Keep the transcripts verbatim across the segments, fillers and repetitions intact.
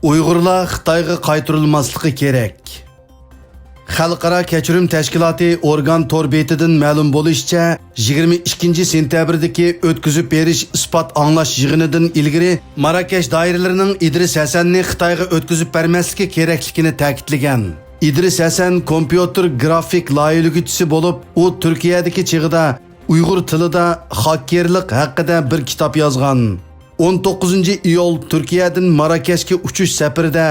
ئۇيغۇرلار خىتايغا قايتۇرۇلماسلىقى كېرەك. خەلقئارا كەچۈرۈم تەشكىلاتى ئورگان تور بېتىدىن مەلۇم بولۇشىچە، يىگىرمە ئىككىنچى سېنتەبىردىكى ئۆتكۈزۈپ بېرىش ئىسپات ئاڭلاش يىغىنىدىن ئىلگىرى ماراكەش دائىرىلىرىنىڭ ئىدرىس ھەسەننى خىتايغا ئۆتكۈزۈپ بەرمەسلىكى كېرەكلىكىنى تەكىتلىگەن. ئىدرىس ھەسەن كومپيۇتېر گرافىك لايىھىلىگۈچىسى بولۇپ، ئۇ تۈركىيەدىكى چېغىدا ئۇيغۇر تىلىدا خاككېرلىق ھەققىدە بىر كىتاب يازغان. ئون توققۇزىنچى ئىيۇل تۈركىيەدىن ماراكەشكە ئۇچۇش سەپىرىدە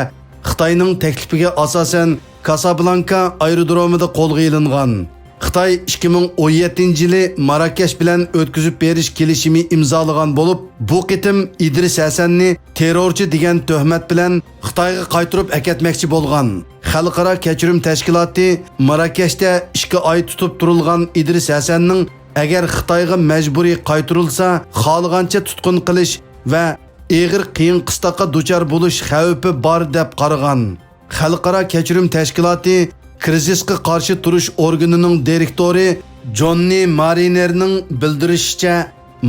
خىتاينىڭ تەكلىپىگە ئاساسەن كاسابلانكا ئايرودرومىدا قولغا ئېلىنغان. خىتاي ئىككى مىڭ ئون يەتتىنچى يىلى ماراكەش بىلەن ئۆتكۈزۈپ بېرىش كېلىشىمى ئىمزالىغان بولۇپ، بۇ قېتىم ئىدرىس ھەسەننى تېررورچى دېگەن تۆھمەت بىلەن خىتايغا قايتۇرۇپ ئەكەتمەكچى بولغان. خەلقئارا كەچۈرۈم تەشكىلاتى ماراكەشتە ئىككى ئاي تۇتۇپ تۇرۇلغان ئىدرىس ھەسەننىڭ ئەگەر خىتايغا مەجبۇرىي قايتۇرۇلسا، خالىغانچە تۇتقۇن قىلىش ۋە ئېغىر قىيىن قىستاققا دۇچار بولۇش خەۋپى بار، دەپ قارىغان. خەلقئارا كەچۈرۈم تەشكىلاتى كىرىزىسقا قارشى تۇرۇش ئورگىنىنىڭ دىرېكتورى جوننى مارىنېرنىڭ بىلدۈرۈشىچە،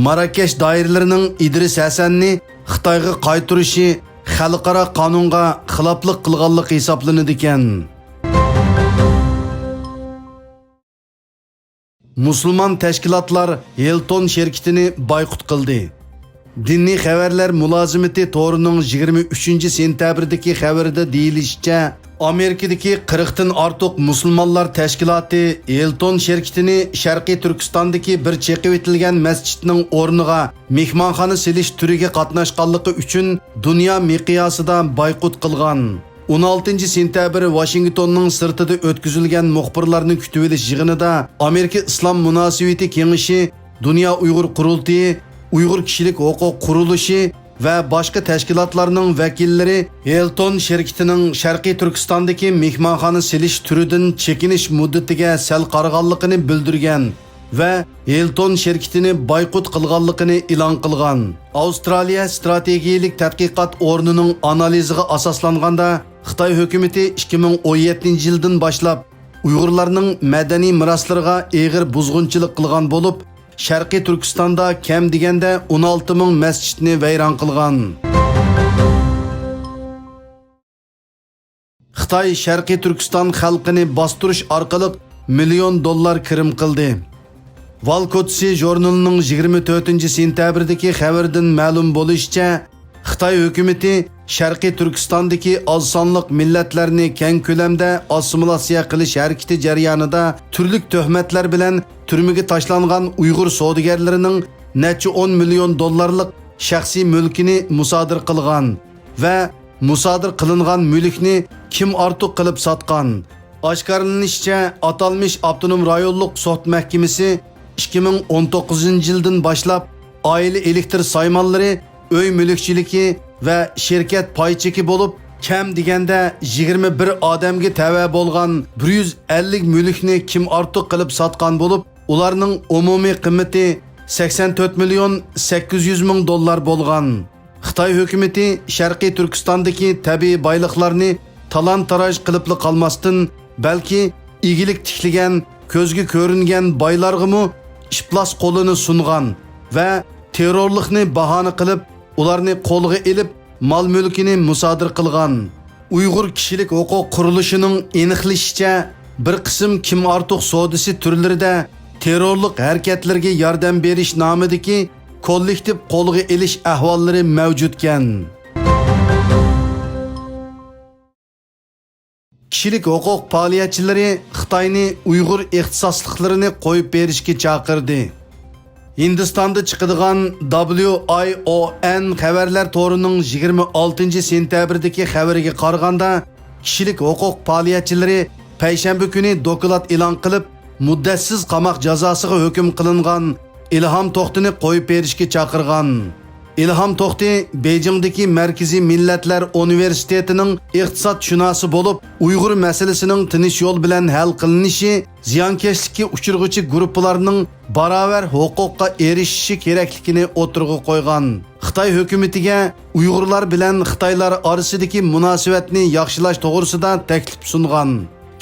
ماراكەش دائىرىلىرىنىڭ ئىدرىس ھەسەننى خىتايغا قايتۇرۇشى خەلقئارا قانۇنغا خىلاپلىق قىلغانلىق ھېسابلىنىدىكەن. مۇسۇلمان تەشكىلاتلار ھىلتون شىركىتىنى بايقۇت قىلدى. دىنىي خەۋەرلەر مۇلازىمىتى تورىنىڭ يىگىرمە ئۈچىنچى سېنتەبىردىكى خەۋىرىدە دېيىلىشىچە، ئامېرىكىدىكى قىرىقتىن ئارتۇق مۇسۇلمانلار تەشكىلاتى ھىلتون شىركىتىنى شەرقىي تۈركىستاندىكى بىر چېقىۋېتىلگەن مەسچىتنىڭ ئورنىغا مېھمانخانا سېلىش تۈرىگە قاتناشقانلىقى ئۈچۈن دۇنيا مىقياسىدا بايقۇت قىلغان. ئون ئالتىنچى سېنتەبىر ۋاشىنگتوننىڭ سىرتىدا ئۆتكۈزۈلگەن مۇخبىرلارنى كۈتۈۋېلىش يىغىنىدا ئامېرىكا ئىسلام مۇناسىۋىتى كېڭىشى، دۇنيا ئۇيغۇر قۇرۇلتىيى، ئۇيغۇر كىشىلىك ھوقۇق قۇرۇلۇشى ۋە باشقا تەشكىلاتلارنىڭ ۋەكىللىرى ھىلتون شىركىتىنىڭ شەرقىي تۈركىستاندىكى مېھمانخانا سېلىش تۈرىدىن چېكىنىش مۇددىتىگە سەل قارىغانلىقىنى بىلدۈرگەن ۋە ھىلتون شىركىتىنى بايقۇت قىلغانلىقىنى ئېلان قىلغان. ئاۋسترالىيە ستراتېگىيىلىك تەتقىقات ئورنىنىڭ ئانالىزىغا ئاساسلانغاندا، خىتاي ھۆكۈمىتى ئىككى مىڭ ئون يەتتىنچى يىلدىن باشلاپ ئۇيغۇرلارنىڭ مەدەنىي مىراسلىرىغا ئېغىر بۇزغۇنچىلىق قىلغان بولۇپ، شەرقىي تۈركىستاندا كەم دېگەندە ئون ئالتە مىڭ مەسچىتنى ۋەيران قىلغان. خىتاي شەرقىي تۈركىستان خەلقىنى باستۇرۇش ئارقىلىق مىليون دوللار كىرىم قىلدى. ۋال كوچىسى ژۇرنىلىنىڭ يىگىرمە تۆتىنچى سېنتەبىردىكى خەۋىرىدىن مەلۇم بولۇشىچە، خىتاي ھۆكۈمىتى شەرقىي تۈركىستاندىكى ئاز سانلىق مىللەتلەرنى كەڭ كۆلەمدە ئاسسىمىلياتسىيە قىلىش ھەرىكىتى جەريانىدا تۈرلۈك تۆھمەتلەر بىلەن تۈرمىگە تاشلانغان ئۇيغۇر سودىگەرلىرىنىڭ نەچچە ئون مىليون دوللارلىق شەخسىي مۈلكىنى مۇسادىرە قىلغان ۋە مۇسادىرە قىلىنغان مۈلۈكنى كىم ئارتۇق قىلىپ ساتقان؟ ئاشكارىلىنىشىچە، ئاتالمىش ئاپتونوم رايونلۇق سوت مەھكىمىسى ئىككى مىڭ ئون توققۇزىنچى يىلدىن باشلاپ ئائىلە ئېلېكتىر سايمانلىرى، ئۆي مۈلۈكچىلىكى ۋە شىركەت پاي چېكى بولۇپ، كەم دېگەندە يىگىرمە بىر ئادەمگە تەۋە بولغان بىر يۈز ئەللىك مۈلۈكنى كىم ئارتۇق قىلىپ ساتقان بولۇپ، ئۇلارنىڭ ئومۇمىي قىممىتى سەكسەن تۆت مىليون سەككىز يۈز مىڭ دوللار بولغان. خىتاي ھۆكۈمىتى شەرقىي تۈركىستاندىكى تەبىئىي بايلىقلارنى تالان-تاراج قىلىپلا قالماستىن، بەلكى ئىگىلىك تىكلىگەن، كۆزگە كۆرۈنگەن بايلارغىمۇ ئىپلاس قولىنى سۇنغان ۋە تېررورلۇقنى باھانە قىلىپ، ئۇلارنى قولغا ئېلىپ، مال-مۈلكىنى مۇسادىرە قىلغان. ئۇيغۇر كىشىلىك ھوقۇق قۇرۇلۇشىنىڭ ئېنىقلىشىچە، بىر قىسىم كىم ئارتۇق سودىسى تۈرلىرىدە تېررورلۇق ھەرىكەتلىرىگە ياردەم بېرىش نامىدىكى كوللېكتىپ قولغا ئېلىش ئەھۋاللىرى مەۋجۇتكەن. كىشىلىك ھوقۇق پائالىيەتچىلىرى خىتاينى ئۇيغۇر ئىختىساسلىقلىرىنى قويۇپ بېرىشكە چاقىردى. ھىندىستاندا چىقىدىغان دابليۇ ئاي ئو ئېن خەۋەرلەر تورىنىڭ يىگىرمە ئالتىنچى سېنتەبىردىكى خەۋىرىگە قارىغاندا، كىشىلىك ھوقۇق پائالىيەتچىلىرى پەيشەنبە كۈنى دوكلات ئېلان قىلىپ، مۇددەتسىز قاماق جازاسىغا ھۆكۈم قىلىنغان ئىلھام توختىنى قويۇپ بېرىشكە چاقىرغان. ئىلھام توختى بېيجىڭدىكى مەركىزىي مىللەتلەر ئۇنىۋېرسىتېتىنىڭ ئىقتىسادشۇناسى بولۇپ، ئۇيغۇر مەسىلىسىنىڭ تىنچ يول بىلەن ھەل قىلىنىشى، زىيانكەشلىككە ئۇچرىغۇچى گۇرۇپپىلارنىڭ باراۋەر ھوقۇققا ئېرىشىشى كېرەكلىكىنى ئوتتۇرىغا قويغان. خىتاي ھۆكۈمىتىگە ئۇيغۇرلار بىلەن خىتايلار ئارىسىدىكى مۇناسىۋەتنى ياخشىلاش توغرىسىدا تەكلىپ سۇنغان.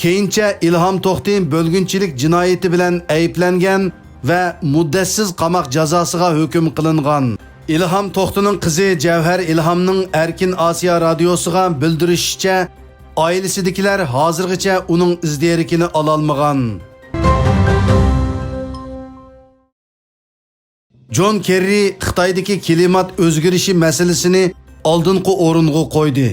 كېيىنچە ئىلھام توختى بۆلگۈنچىلىك جىنايىتى بىلەن ئەيىبلەنگەن ۋە مۇددەتسىز قاماق جازاسىغا ھۆكۈم قىلىنغان. ئىلھام توختىنىڭ قىزى جەۋھەر ئىلھامنىڭ ئەركىن ئاسىيا رادىيوسىغا بىلدۈرۈشىچە، ئائىلىسىدىكىلەر ھازىرغىچە ئۇنىڭ ئىز-دېرىكىنى ئالالمىغان. جون كېررى خىتايدىكى كىلىمات ئۆزگىرىشى مەسىلىسىنى ئالدىنقى ئورۇنغا قويدى.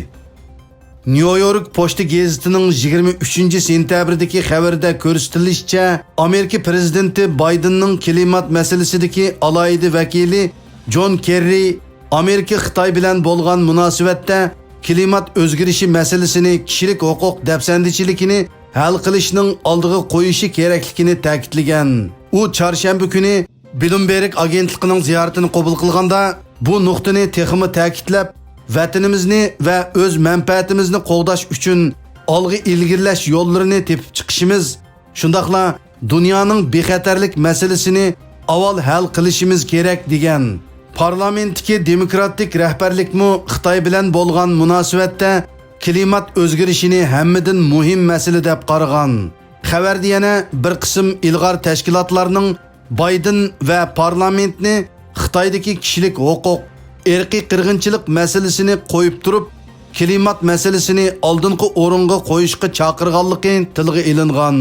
نيۇ يورك پوچتا گېزىتىنىڭ يىگىرمە ئۈچىنچى سېنتەبىردىكى خەۋىرىدە كۆرسىتىلىشىچە، ئامېرىكا پىرېزىدېنتى بايدېننىڭ كىلىمات مەسىلىسىدىكى ئالاھىدە ۋەكىلى جون كېررى ئامېرىكا خىتاي بىلەن بولغان مۇناسىۋەتتە كىلىمات ئۆزگىرىشى مەسىلىسىنى كىشىلىك ھوقۇق دەپسەندىچىلىكىنى ھەل قىلىشنىڭ ئالدىغا قويۇشى كېرەكلىكىنى تەكىتلىگەن. ئۇ چارشەنبە كۈنى بلومبېرگ ئاگېنتلىقىنىڭ زىيارىتىنى قوبۇل قىلغاندا، بۇ نۇقتىنى تېخىمۇ تەكىتلەپ، ۋەتىنىمىزنى ۋە ئۆز مەنپەئەتىمىزنى قوغداش ئۈچۈن ئالغا ئىلگىرىلەش يوللىرىنى تېپىپ چىقىشىمىز، شۇنداقلا دۇنيانىڭ بىخەتەرلىك مەسىلىسىنى ئاۋۋال ھەل قىلىشىمىز كېرەك، دېگەن. پارلامېنتتىكى دېموكراتىك رەھبەرلىكمۇ خىتاي بىلەن بولغان مۇناسىۋەتتە كىلىمات ئۆزگىرىشىنى ھەممىدىن مۇھىم مەسىلە دەپ قارىغان. خەۋەردە يەنە بىر قىسىم ئىلغار تەشكىلاتلارنىڭ بايدېن ۋە پارلامېنتنى خىتايدىكى كىشىلىك ھوقۇق، ئىرقىي قىرغىنچىلىق مەسىلىسىنى قويۇپ تۇرۇپ، كىلىمات مەسىلىسىنى ئالدىنقى ئورۇنغا قويۇشقا چاقىرغانلىقى تىلغا ئېلىنغان.